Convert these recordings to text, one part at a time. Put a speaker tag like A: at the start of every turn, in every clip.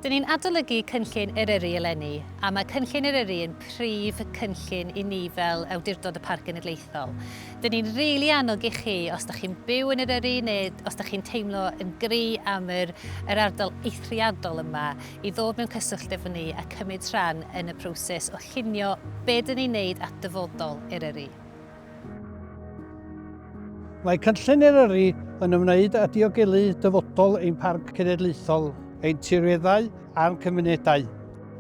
A: Dyn ni'n adolygu cynllun Eryri eleni, a mae cynllun Eryri yn prif cynllun i ni fel Awdurdod y Parc Genedlaethol. Dyn ni'n rili annog i chi, os da chi'n byw yn Eryri neu os da chi'n teimlo yn gry am yr, yr ardal eithriadol yma, i ddod mewn cyswllt efo ni a cymryd rhan yn y proses o llunio be dyn ni'n neud at dyfodol Eryri.
B: Mae cynllun Eryri yn ymwneud â diogelu dyfodol ein Parc Cenedlaethol, ein tirweddau a'n cymunedau.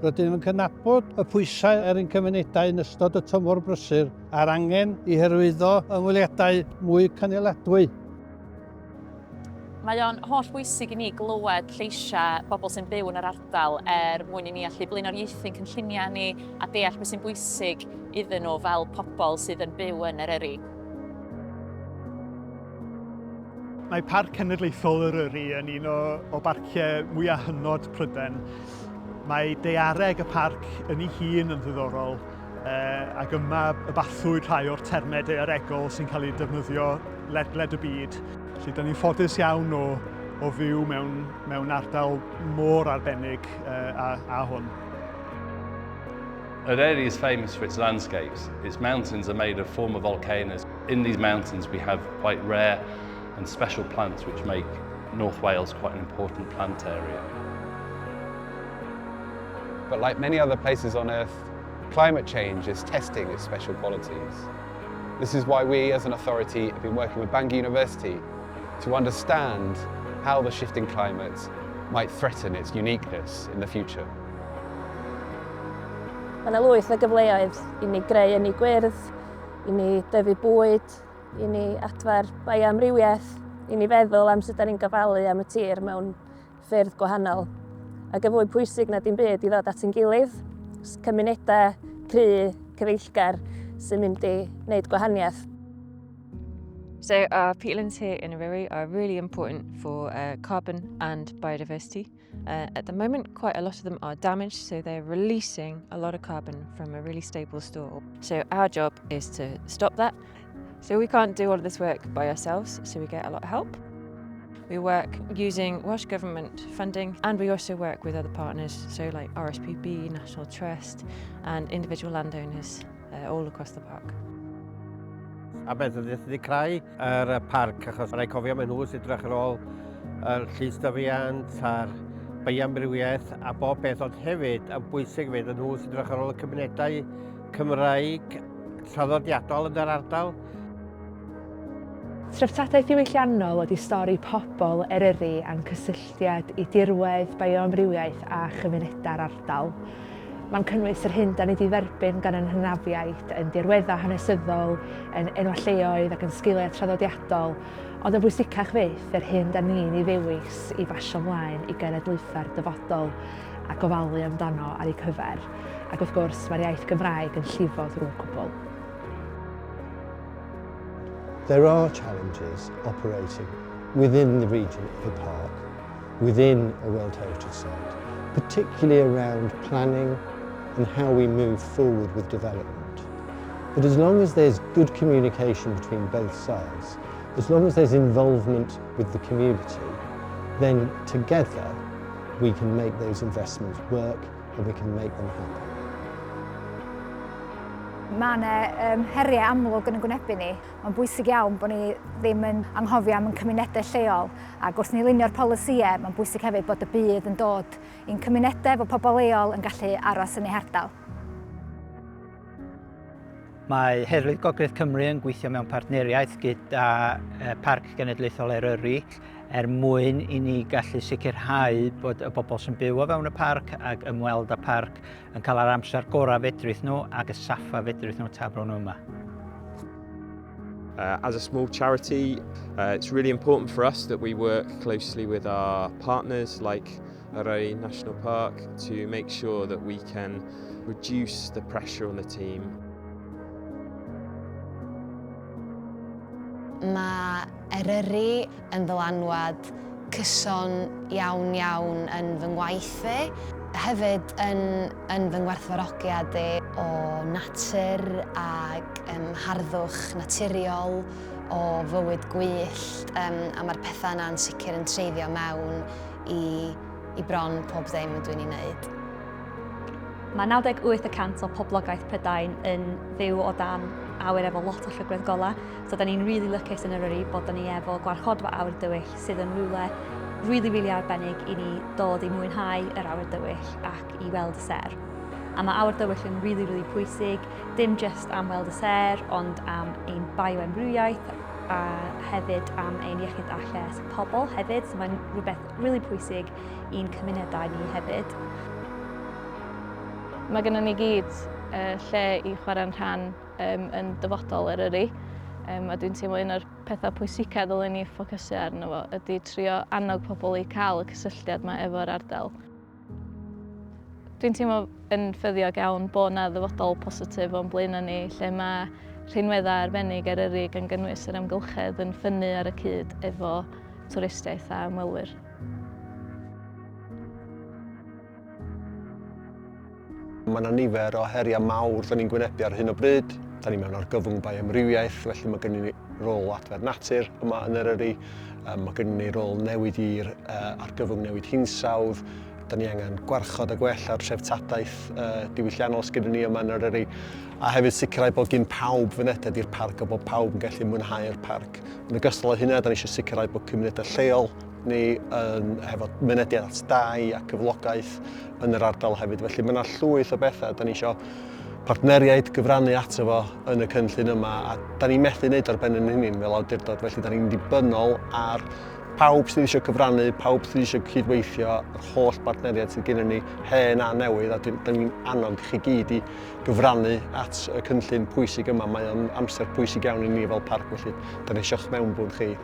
B: Rydym yn cydnabod y pwysau ar ein cymunedau yn ystod y tymor brysur a'r angen i hyrwyddo ymweliadau mwy cynaliadwy.
C: Mae o'n holl bwysig i ni glywed lleisiau bobl sy'n byw yn yr ardal er mwyn i ni allu blaenoriaethu'n cynlluniau ni a deall beth sy'n bwysig iddyn nhw fel pobl sydd yn byw yn Eryri.
D: Mae Parc Cenedlaethol Eryri yn un o, o barciau mwyaf hynod Prydain. Mae daeareg y parc yn ei hun yn ddiddorol, eh, ac yma y bathwyd rhai o'r termau daearegol sy'n cael eu defnyddio ledled y byd. Felly, da ni'n ffodus iawn o, o fyw mewn, mewn ardal mor arbennig uh, a, a hwn.
E: Eryri is famous for its landscapes. Its mountains are made of former volcanoes. In these mountains we have quite rare and special plants which make North Wales quite an important plant area.
F: But like many other places on Earth, climate change is testing its special qualities. This is why we as an authority have been working with Bangor University to understand how the shifting climate might threaten its uniqueness in the future.
G: Mae yna lwyth o gyfleoedd i ni greu ynni gwyrdd, i ni dyfu bwyd, i ni adfer bioamrywiaeth, i ni feddwl am sut da ni'n gofalu am y tir mewn ffyrdd gwahanol. Ac yn fwy pwysig na dim byd i ddod at ein gilydd, cymunedau cry, cyfeillgar sy'n mynd i wneud gwahaniaeth.
H: So our peatlands here in Eryri are really important for uh, carbon and biodiversity. Uh, at the moment, quite a lot of them are damaged, so they're releasing a lot of carbon from a really stable store. So our job is to stop that. So we can't do all of this work by ourselves, so we get a lot of help. We work using Welsh Government funding and we also work with other partners, so like RSPB, National Trust and individual landowners uh, all across the park.
I: A beth ydy wedi creu yr parc, achos rhaid cofio mae nhw sy'n edrych ar ôl yr llys dyfiant a'r bioamrywiaeth a bob beth, ond hefyd, yn bwysig hefyd, y nhw sy'n edrych ar ôl y cymunedau Cymraeg traddodiadol yn yr ardal.
J: Treftadaeth ddiwylliannol ydy stori pobl Eryri a'n cysylltiad i dirwedd, bioamrywiaeth a chymunedau'r ardal. Mae'n cynnwys yr hyn da ni 'di dderbyn gan ein hynafiaid, yn dirweddau hanesyddol, yn enwau lleoedd ac yn sgiliau traddodiadol, ond yn bwysicach fyth, yr hyn da ni'n ei ddewis i basio mlaen i genedlaethau'r dyfodol a gofalu amdano ar eu cyfer. Ac wrth gwrs, mae'r iaith Gymraeg yn llifo drwy'r cwbl.
K: There are challenges operating within the region of a park, within a World Heritage Site, particularly around planning and how we move forward with development. But as long as there's good communication between both sides, as long as there's involvement with the community, then together we can make those investments work and we can make them happen.
L: Mae yna um, heriau amlwg yn y gwynebu ni. Mae'n bwysig iawn bod ni ddim yn anghofio am ein cymunedau lleol ac wrth ni lunio'r polisïau, mae'n bwysig hefyd bod y budd yn dod i'n cymunedau, fod pobl leol yn gallu aros yn eu hardal.
M: Mae Heddlu Gogledd Cymru yn gweithio mewn partneriaeth gyda Parc Genedlaethol Eryri er mwyn i ni gallu sicrhau bod y bobl sy'n byw o fewn y parc ac ymweld â parc yn cael yr amser gorau fedrith nhw ac y saffa fedrith nhw tra bod nhw yma.
N: Uh, as a small charity, uh, it's really important for us that we work closely with our partners like Eryri National Park to make sure that we can reduce the pressure on the team.
O: Mae Eryri yn ddylanwad cyson iawn iawn yn fy ngwaith i. Hefyd yn, yn fy ngwerthfawrogiad i o natur ac um, harddwch naturiol, o fywyd gwyllt, um, a mae'r pethau yna'n sicr yn treiddio mewn i i bron pob ddim ydw i'n ei wneud.
P: Mae 98 y cant o poblogaeth Prydain yn fyw o dan awyr efo lot o llygredd golau. So da ni'n really lwcus yn Eryri bod da ni efo gwarchodfa awyr dywyll sydd yn rhywle really, really arbennig i ni dod i mwynhau yr awyr dywyll ac i weld y ser. A mae awyr dywyll yn really, really pwysig, dim just am weld y ser, ond am ein bioamrywiaeth a hefyd am ein iechyd a lles pobl hefyd. So mae'n rhywbeth really pwysig i'n cymunedau ni hefyd.
G: Mae gennym ni gyd uh, lle i chwarae'n rhan um, yn dyfodol Eryri. Um, a dwi'n teimlo un o'r pethau pwysica ddylen ni ffocysu arno fo ydy trio annog pobl i cael y cysylltiad yma efo'r ardal. Dwi'n teimlo yn ffyddiog iawn bod 'na ddyfodol positif o'n blaenau ni lle mae rhinweddau arbennig Eryri gan gynnwys yr amgylchedd yn ffynnu ar y cyd efo twristiaeth a ymwelwyr.
Q: Mae yna nifer o heriau mawr da ni'n gwynebu ar hyn o bryd. Da ni mewn argyfwng bioamrywiaeth, felly mae gennym ni rôl adfer natur yma yn Eryri. Mae gennym ni rôl newid i'r argyfwng newid hinsawdd. Da ni angen gwarchod a gwella'r treftadaeth diwylliannol sydd gennym ni yma yn Eryri. A hefyd sicrhau bod gin pawb fynediad i'r parc a bod pawb yn gallu mwynhau'r parc. Yn ogystal â hynna, da ni eisiau sicrhau bod cymunedau lleol ni yn hefo mynediad at dai a cyflogaeth yn yr ardal hefyd. Felly mae yna llwyth o bethau da ni eisiau partneriaid gyfrannu ato fo yn y cynllun yma a da ni'n methu wneud ar ben yn hunain fel awdurdod, felly da ni'n ddibynnol ar pawb sydd eisiau cyfrannu, pawb sydd eisiau cydweithio, yr holl bartneriaid sydd gennym ni, hen a newydd, a da ni'n annog chi gyd i gyfrannu at y cynllun pwysig yma. Mae o'n amser pwysig iawn i ni fel parc, felly da ni eisiau'ch mewnbwn chi.